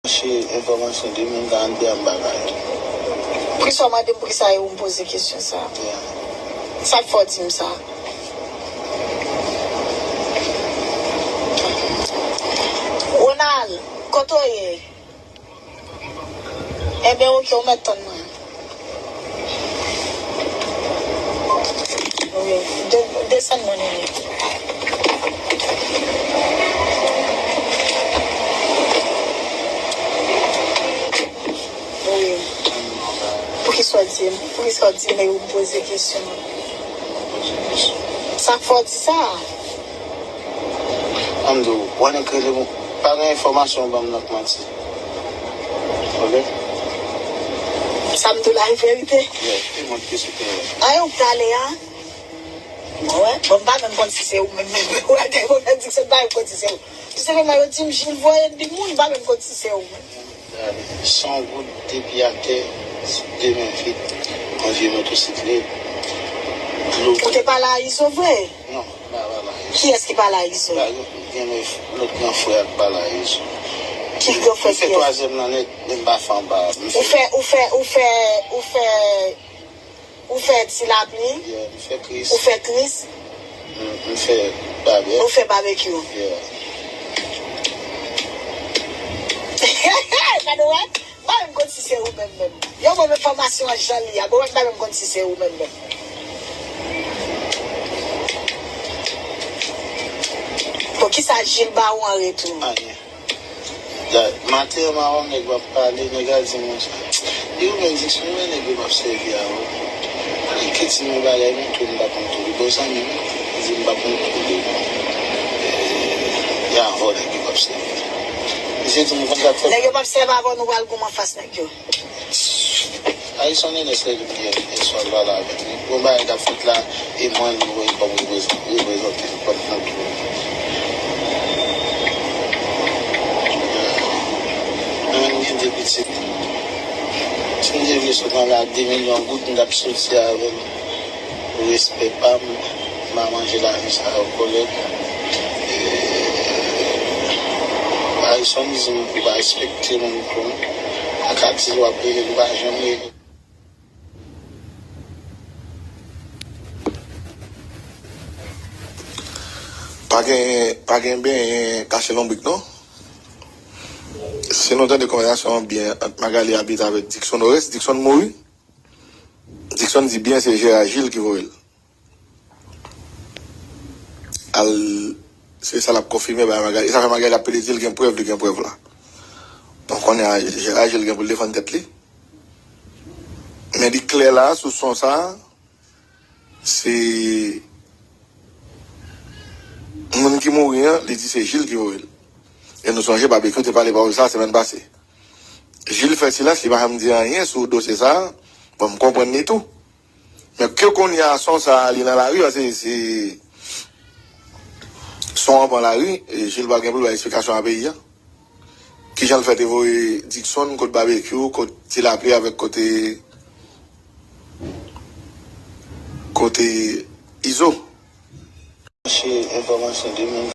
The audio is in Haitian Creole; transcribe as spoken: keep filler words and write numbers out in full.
Chèche enfòmasyon de moun ka antre an bagay. Poukisa w mande m poukisa e ou m poze kesyon sa a? Yeah. Sa k fè w di m sa? Ronald, kote w ye? Enben, oke, ou mèt tann mwen. Wi, de-, desann mwen, nene. Wi. Poukisa w di m? Poukisa w di m e ou poze kesyon? Sa k fè w di sa? Ann di w, w annik rele m, pa gen enfòmasyon w ban m nan k manti. Ok? Sa m di w la e verite? Yeah, e mwen ki sou teren. An, e ou k prale a? Mwen wè, bon, m pa menm konn si se ou menm, menm. Ou wè, gen moun nan di se pa menm konn si se ou. Tou senpleman, yo di m Jil voye de moun, m pa menm konn si se ou menm. San goud depi atè, de men vit, yon vye motosiklèt, dlo. Ou te pale a Izo vre? Non, m pa pale a Izo. Kiyès ki pale a Izo? Ba, gen, gen lòt gran frè a k pale a Izo. Ki gran frè kiyès? M fè twazyèm nan nèt, men m pa fè anba. Ou fè, ou fè, ou fè, ou fè Ou fè ti lapli? Yeah, m fè kris. Ou fè kris? M, m fè babè. Ou fè babekyou? Yeah. Gade wè, m pa menm konn si se ou menm menm. Yo ban m enfòmasyon an jan li a, bon, m pa menm konn si se ou menm menm. Bon, kisa Jil ba ou an retou? Anyen. Maten an, m a wè yon nèg m ap pale, nèg la di m konsa, li ou menm Dixon, ou wè nèg yo m ap sèvi a ou. Li kite m yon bagay, montre m pa konn tou li. Bon, zanmi m, li di m pa konn tou li. E, y a vòlè nèg yo m ap sèvi a. Misye di m konn sa k fè. Nèg yo p ap sèvi avè w, nou pral goumen anfas nèg yo. Ayisyen, nèg yo sèvi m byen, e swa l pale avè m. Bon, bagay k ap fèt la, e mwen, li voye kòm reprezan-, reprezante l kòm kontou. Mwen menm gen de pitit. Si m te vle sot anba de milyon goud, m t ap soti avè l. Pou respè pa m, m pa manje lajan sa yo, kòlèg. E, Ayisyen di m, ou pa respekte moun tou non. Ak atis w ap rele, li pa janm rele. Pa gen, pa gen benyen kache lonbrik non. Si nou tande konvèsasyon an byen ant Magalie Habit avèk Dixon Oreste, Dixon mouri. Dixon di byen se Gérard Gilles ki voye l. Al, se sa l ap konfime bay Magalie. E sa fè Magalie ap plede di l gen prèv, li gen prèv la. Donk, kounye a, Gérard Gilles gen pou l defann tèt li. Men li klè la, sou son sa, se moun ki mouri an, li di se Gilles ki voye l. E nou sonje Babekyou te pale pawòl sa semèn pase. Gilles fè silans, li pa janm di anyen sou dosye sa. Bon, m konprann li tou. Men ke kounye a son sa a, li nan lari, paske se son an pran lari, e Gilles pral gen pou l bay eksplikasyon a peyi a. Kijan l fè te voye Dixon kot Babekyou, kot Ti Lapli avèk kote, kote Izo? Chèche enfòmasyon de moun.